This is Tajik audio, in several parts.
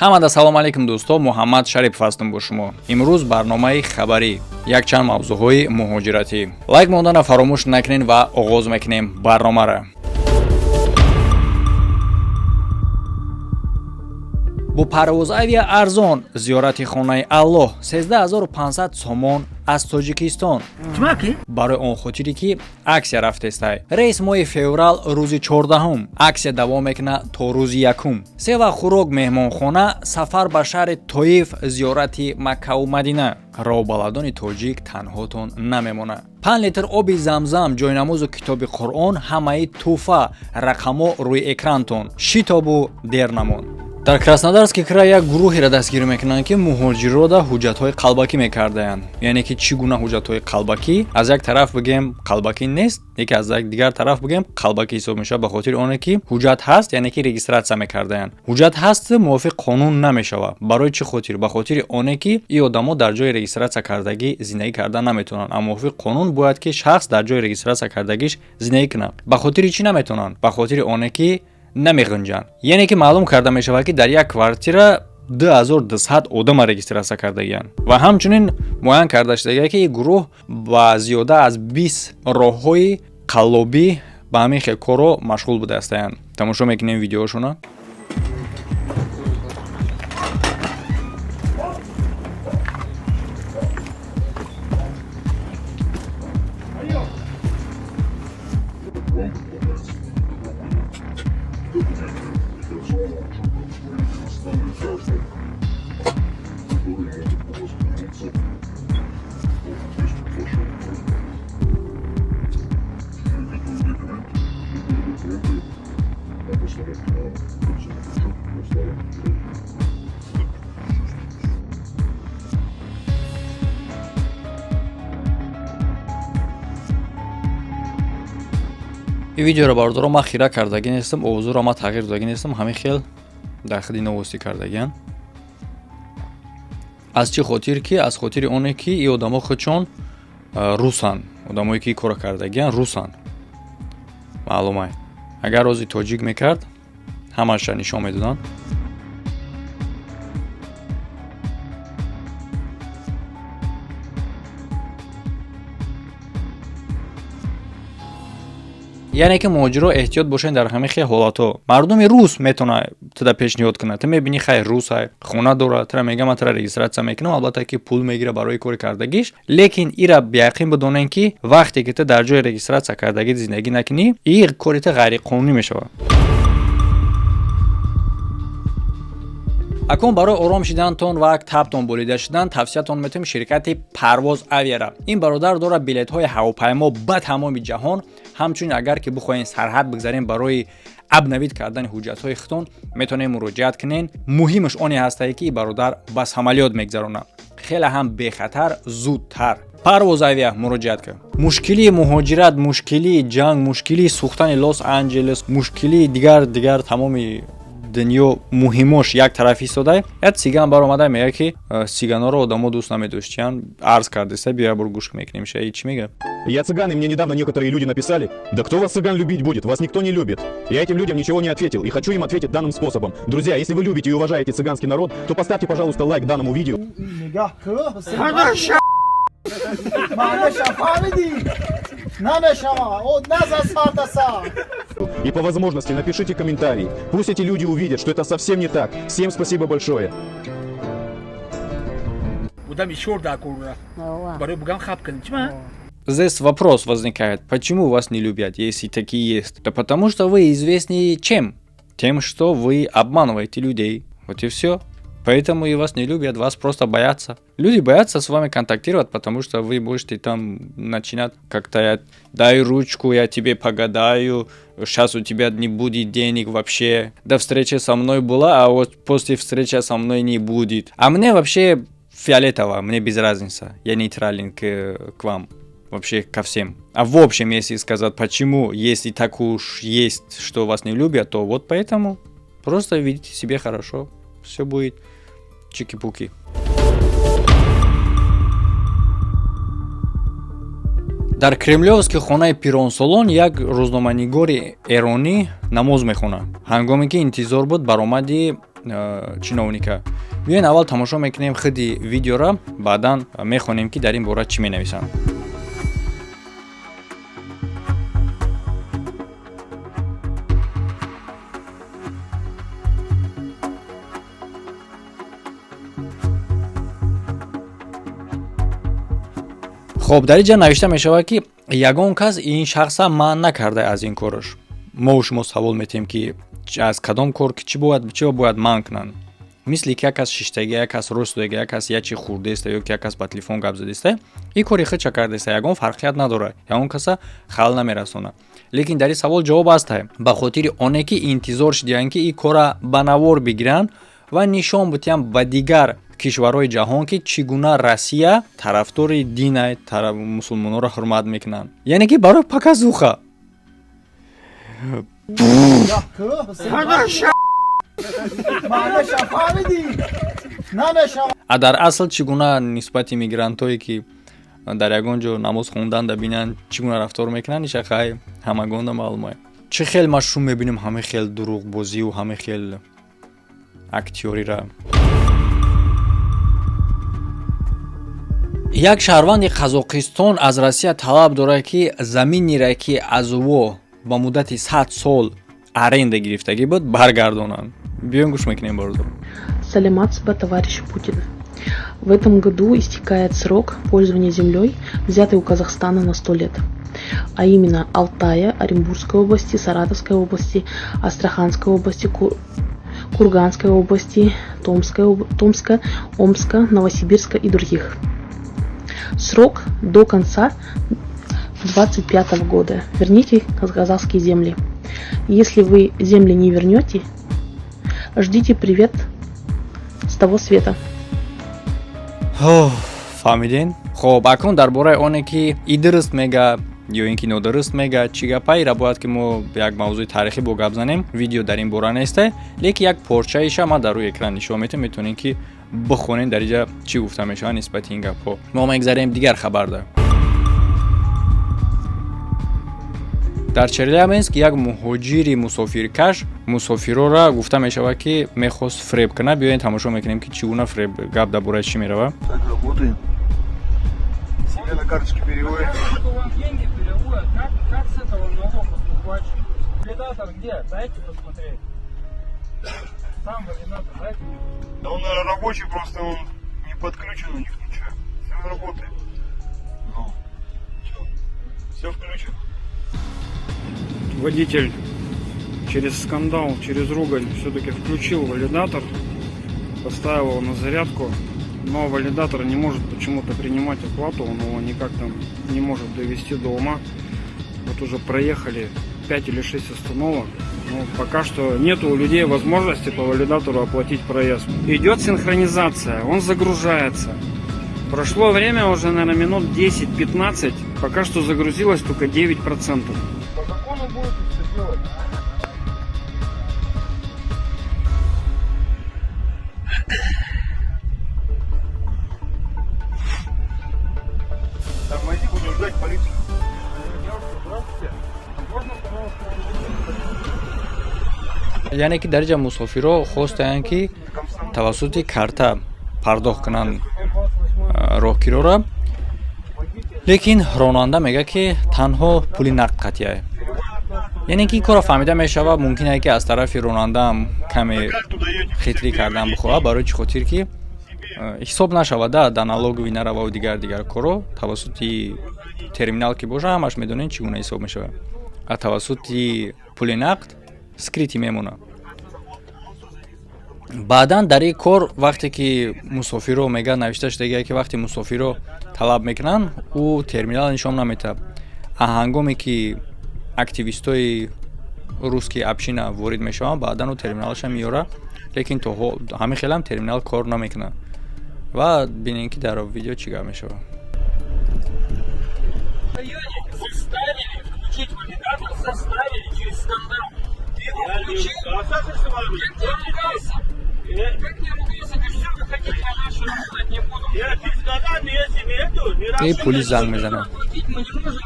Ҳамада салом алейкум, дӯсто, Муҳаммад Шарипов ҳастам бо шумо. Имрӯз барномаи хабарӣ, якчанд мавзӯъҳои муҳоҷиратӣ. Лайк мондана фаромӯш накунед ва оғоз мекунем барномаро. Бо Парвозавиа арзон зиёрати хонаи Аллоҳ, 13 500 сомон аз Тоҷикистон. Барои он хотире ки аксия рафтестай. Рейс моҳи феврал, рӯзи 14-ум. Аксия давом мекунад то рӯзи якум. Се вақт хӯрок, меҳмонхона, сафар ба шаҳри Тоиф, зиёрати Маккаву Мадина. Роҳбаладони тоҷик танҳотон намемонад. 5 литр оби Замзам, ҷойнамозу китоби Қуръон, ҳамаи тӯҳфа. Рақамҳо рӯи экрантон. Шитобу дер намон. Дар Краснодарский край як гурӯҳеро дастгирӣ мекунанд, ки муҳоҷирода ҳуҷҷатҳои қалбакӣ мекардаянд. Яъне ки чӣ гуна ҳуҷҷатҳои қалбакӣ? Аз як тараф бигем, қалбакӣ нест, яке аз як дигар тараф бигем, қалбакӣ ҳисоб мешавад, ба хотири оне ки ҳуҷҷат ҳаст, яъне ки регистрация мекардаянд. Ҳуҷҷат ҳаст, мувофиқ қонун намешавад. Барои чӣ хотир? Ба хотири оне ки ин одамо дар ҷои регистрация кардагӣ зиндагӣ карда наметавонанд. Аммо мувофиқ қонун бояд ки шахс дар ҷои регистрация кардагиш зиндагӣ кунад. Ба хотири чӣ наметавонанд? Ба хотири оне ки намеғинҷанд. Яъне ки маълум карда мешавад, ки дар як квартира 2200 одама регистрация кардагианд ва ҳамчунин муайян карда шудагия, ки ин гурӯҳ ба зиёда аз 20 роҳҳои қаллобӣ ба ҳамин хел корро машғул будаастаянд. Тамошо мекунем видеошона. Иностранных граждан, которые могут у вас вернуться в вашего граждан. Готовы документы, готовы документы о постановке на учет на старом. Ин видеоро, бародаро, ман хира кардагӣ нестам, овозуро ман тағйир додагӣ нестам, ҳамин хел дар худи новости кардагиан. Аз чӣ хотир? Ки аз хотири оне ки ин одамо худшон русанд, одамое ки ин корро кардагиан русанд, маълумай. Агар рози тоҷик мекард, ҳамаша нишон медоданд. Яъне ки муҳоҷиро эҳтиёт бошед дар ҳамин хел ҳолатҳо. Мардуми рус метавона туда пешниҳод кунад. Ту мебинӣ, хай, русай, хона дорад, тура мега, ман тура регистрация мекунам. Албатта ки пул мегира барои кори кардагиш, лекин ира бияқин бидонем, ки вақте ки ту дар ҷои регистрация кардагӣ зиндагӣ накунӣ, ин кори ту ғайриқонунӣ мешавад. Акнун барои ором шидантон ва табтон болида шудан тавсиятон метавонем ширкати Парвоз Авиара. Ин бародар дорад билетҳои ҳавопаймо ба тамоми ҷаҳон. Ҳамчунин, агар ки бихоҳем сарҳад бигзарем барои обновить кардани ҳуҷҷатҳои худтон, метавонем муроҷиат кунем. Муҳимаш оне ҳастае, ки бародар ба самолёт мегзаронад, хеле ҳам бехатар, зудтар. Парвоз Авиа муроҷиат кун. Мушкилии муҳоҷират, мушкилии ҷанг, мушкилии сӯхтани Лос Анҷелес, мушкилии дигар дигар тамоми дунё муҳимош як тараф истода, як цыган баромада мега, ки цыганоро одамо дӯст намедоштиянд. Арз кардеста, бия бур гӯш мекунем, шаи чӣ мега. Я цыган, и мне недавно некоторые люди написали: «Да кто вас, цыган, любить будет, вас никто не любит». Я этим людям ничего не ответил, и хочу им ответить данным способом. Друзья, если вы любите и уважаете цыганский народ, то поставьте, пожалуйста, лайк данному видео. نگاه کو معنیش فهمیدی نمیشوه او نزن سر تا سر. И по возможности напишите комментарий. Пусть эти люди увидят, что это совсем не так. Всем спасибо большое. Одами шор дар кора барои бугам хаб кунем чима. Здесь вопрос возникает, почему вас не любят, если такие есть? Да потому что вы известны чем? Тем, что вы обманываете людей. Вот и все. Поэтому и вас не любят, вас просто боятся. Люди боятся с вами контактировать, потому что вы будете там начинать как-то: я, дай ручку, я тебе погадаю, сейчас у тебя не будет денег вообще. До встречи со мной была, а вот после встречи со мной не будет. А мне вообще фиолетово, мне без разницы. Я нейтрален к вам, вообще ко всем. А в общем, если сказать, почему, если так уж есть, что вас не любят, то вот поэтому. Просто ведите себя хорошо, все будет чики-пуки. Дар Кремлёвский хонаи пиронсолон як рӯзноманигори эронӣ намоз мехонад, ҳангоме ки интизор буд баромади Чиновника. Биёен, аввал тамошо мекунем худи видеора, баъдан мехонем, ки дар ин бора чӣ менависанд. Хоб, дар ин ҷа навишта мешавад, ки ягон кас ин шахса манъ накарда аз ин кораш. Мо шумо савол метиҳем, ки аз кадом кор ки чӣ бояд манъ кунанд? Мисли ки як кас шиштага, як кас рост додага, як кас як чи хурдеста ё ки як кас ба телефон гап задеста, ин кори худша кардеста, ягон фарқият надорад, ягон каса халал намерасонад. Лекин дар ин савол ҷавоб ҳаста: ба хотири оне ки интизор шудиянд, ки ин кора ба навор бигиранд ва нишон битиҳанд ба дигар кишварҳои ҷаҳон, ки чӣ гуна Россия тарафдори дина, мусулмонҳоро ҳурмат мекунанд, яъне ки барои показуха. Маънаша фаҳмидӣ? Намешава. А дар асл чӣ гуна нисбати мигрантое, ки дар ягон ҷо намоз хонданда бинанд, чӣ гуна рафтор мекунанд, ишахай ҳамагонда маълума. Чӣ хел ма шум мебинем, ҳама хел дурӯғбозию ҳама хел актёрира. Як шаҳрванди Қазоқистон аз Россия талаб дорад, ки заминере, ки аз ӯ ба муддати 100 сол аренда гирифтагӣ буд, баргардонанд. Биёем, гӯш мекунем, бародар. Саламатсыз ба, товарищ Путин. В этом году истекает срок пользования землей, взятой у Казахстана на 100 лет. А именно Алтая, Оренбургской области, Саратовской области, Астраханской области, Курганской области, Томска, Омска, Новосибирска и других. Срок до конца 2025 года. Верните казахские земли. Если вы земли не вернете, ждите привет с того света. Фаҳмиден? Хоб, акнун дар бораи оне, ки и дуруст мега ё ин ки нодуруст мега, чӣ гапа, ира бояд ки мо як мавзӯи таърихӣ бо гап занем. Видео дар ин бора несте, лекин як порчаиша ман дар рӯи экран нишон метиҳам, метавонем ки бихонем, дар инҷа чӣ гуфта мешавад нисбати ин гапҳо. Мо мегзарем дигар хабарда. Дар Челябинск як муҳоҷири мусофиркаш мусофирора, гуфта мешавад, ки мехост фреб кунад. Биёен, тамошо мекунем, ки чӣ гуна фреб, гап дар бораи чӣ меравад. Так работаем. Себе на карточке переводим. Вам деньги переводят. Как с этого налог уплачивать? Валидатор где? Дайте посмотреть. Сам валидатор дайте. Да он, наверное, рабочий, просто он не подключен у них ничего. Все работает. Ну, все включено. Водитель через скандал, через ругань все-таки включил валидатор, поставил его на зарядку, но валидатор не может почему-то принимать оплату, он его никак там не может довести до ума. Вот уже проехали 5 или 6 остановок, но пока что нету у людей возможности по валидатору оплатить проезд. Идет синхронизация, он загружается. Прошло время уже, наверное, минут 10-15, пока что загрузилось только 9%. По закону будете все делать. Тормози, будем ждать полицию. Здравствуйте. Можно, пожалуйста, Яъне ки дар инҷа мусофирҳо хостаянд, ки тавассути карта пардохт кунанд роҳкирора, лекин ронанда мегӯяд, ки танҳо пули нақд қатъия. Яъне ки ин корро фаҳмида мешавад, мумкин ае, ки аз тарафи ронандаам каме хитрӣ кардан бихоҳад. Барои чӣ хотир ки ҳисоб нашавад, да налоговый нарававу дигар дигар корро. Тавассути терминал ки боша, ҳамаш медонед, чӣ гуна ҳисоб мешавад, а тавассути пули нақд скрытый мемонад. Баъдан дар ин кор, вақте ки мусофирро мегӯяд, навишта шудагие, ки вақте мусофирро талаб мекунанд, ӯ терминал нишон наметиҳад. А ҳангоме ки активистои русский община ворид мешаванд, баъдан ӯ терминалаша меёрад, лекин то ҳамин хелам терминал кор намекунад. Ва бинем, ки дар видео чӣ гап мешавад. Заставили включить валидатор, заставили через скандал. Ты его включил? Как не ругался? Как не ругался? Ты все, вы хотите, я дальше работать не буду. И пулис занг мезанад. Платить мы не можем.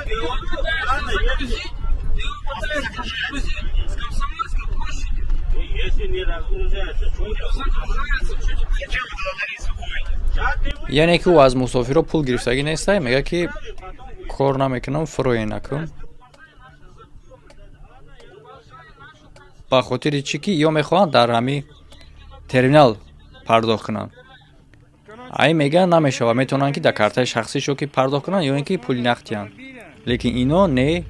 Ты его пытаешься загрузить, ты его Пытаются загрузить с Комсомольской площади. Если не разгружается, что делать? Загружается, что теперь? Зачем вы тогда на рейс выходите? Яъне ки ӯ аз мусофиро пул гирифтагӣ нестай, мегӯяд, ки кор намекунам, фуроен накун. Ба хотири чӣ ки ё мехоҳанд дар ҳами терминал пардохт кунанд, ай мегӯянд, намешавад. Метавонанд, ки дар картаи шахсишо ки пардохт кунанд ё ин ки пули нақд диҳанд, лекин ино не,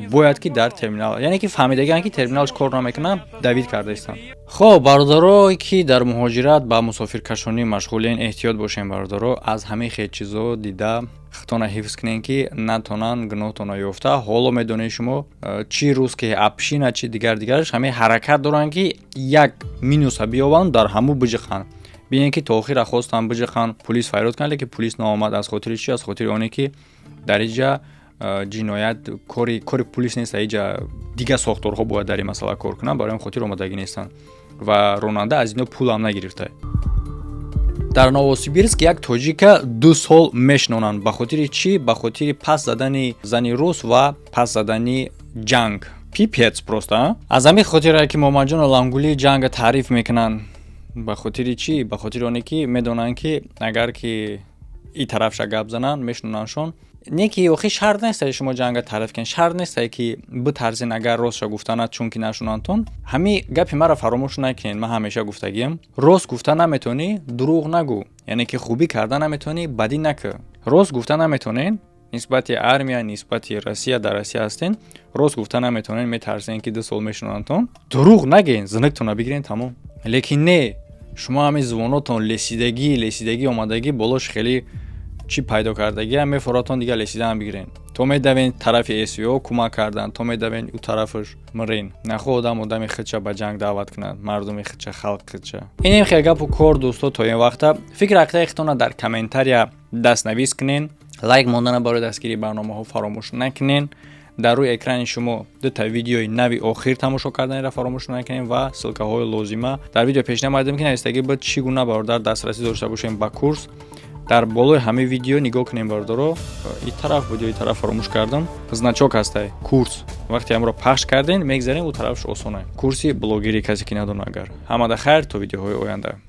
бояд ки дар терминал. Яъне ки фаҳмидагианд, ки терминалш кор намекунад, давид карда истанд. Хоб, бародарое ки дар муҳоҷират ба мусофиркашонӣ машғулен, эҳтиёт бошем, бародаро. Аз ҳамин хел чизо дида худтона ҳифз кунем, ки натонанд гуноҳтона ёфта. Ҳоло медонед шумо, чӣ русский община, чӣ дигар дигараш, ҳамин ҳаракат доранд, ки як минуса биёбанд, дар ҳамун биҷиқанд. Бинед, ки то охира хостанд биҷиқанд, пулис фарёд кунанд, лекин пулис наомад. Аз хотири чӣ? Аз хотири оне ки дар инҷа ҷиноят кори пулис нест, иҷа дигар сохторҳо бояд дар ин масъала кор кунанд. Барои ин хотир омодагӣ нестанд ва ронанда аз ино пулам нагирифта. Дар Новосибирск як тоҷика 2 сол мешинонанд. Ба хотири чӣ? Ба хотири пас задани зани рус ва пас задани ҷанг. Пипец просто. Аз ҳамин хотире ки Момаҷону Ламгулӣ ҷанга таъриф мекунанд. Ба хотири чӣ? Ба хотири оне ки медонанд, ки агар ки и тарафша гап зананд, мешинонандшон. Не ки охи шарт нестае шумо ҷанга таъриф кунед, шарт нестае ки битарсен агар ростша гуфтанад, чунки нашунандтон. Ҳамин гапи маро фаромӯш накунед, ман ҳамеша гуфтагиам: рост гуфта наметавонӣ, дурӯғ нагӯ. Яъне ки хубӣ карда наметавонӣ, бадӣ накӯ. Рост гуфта наметавонед нисбати армия, нисбати Россия, дар Россия ҳастен, рост гуфта наметавонед, метарсен, ки 2 сол мешунандтон, дурӯғ нагӯен, зиныктона бигирен, тамом. Лекин не, шумо ҳамин звонотон лесидагӣ, лесидагӣ, омадагӣ, болош хеле чӣ пайдо кардагиам мефоратон, дигар лесидаам бигирен. То медавен тарафи СВО кӯмак кардан, то медавен ӯ тарафаш мирен. Нахо одам одами худша ба ҷанг даъват кунад, мардуми худша, халқи худша. Инем хел гапу кор, дӯсто. То ин вақта фикр ақидаи худтона дар комментария дастнавис кунен, лайк мондана барои дастгирии барномаҳо фаромӯш накунен. Дар рӯи экрани шумо дута видеои нави охир тамошо карданеро фаромӯш накунем ва ссылкаҳои лозима дар видео пешниҳод мардем, ки навистагӣ буд, чӣ гуна, бародар, дастрасӣ дошта бошем ба курс. Дар болои ҳамаи видео нигоҳ кунем, бародаро, и тараф буд ё и тараф, фаромӯш кардам, значок ҳастай курс. Вақте ҳамро пахш кардем, мегзарем ӯ тарафш, осона. Курси блогерӣ, касе ки надона агар. Ҳамада хайр, то видеоҳои оянда.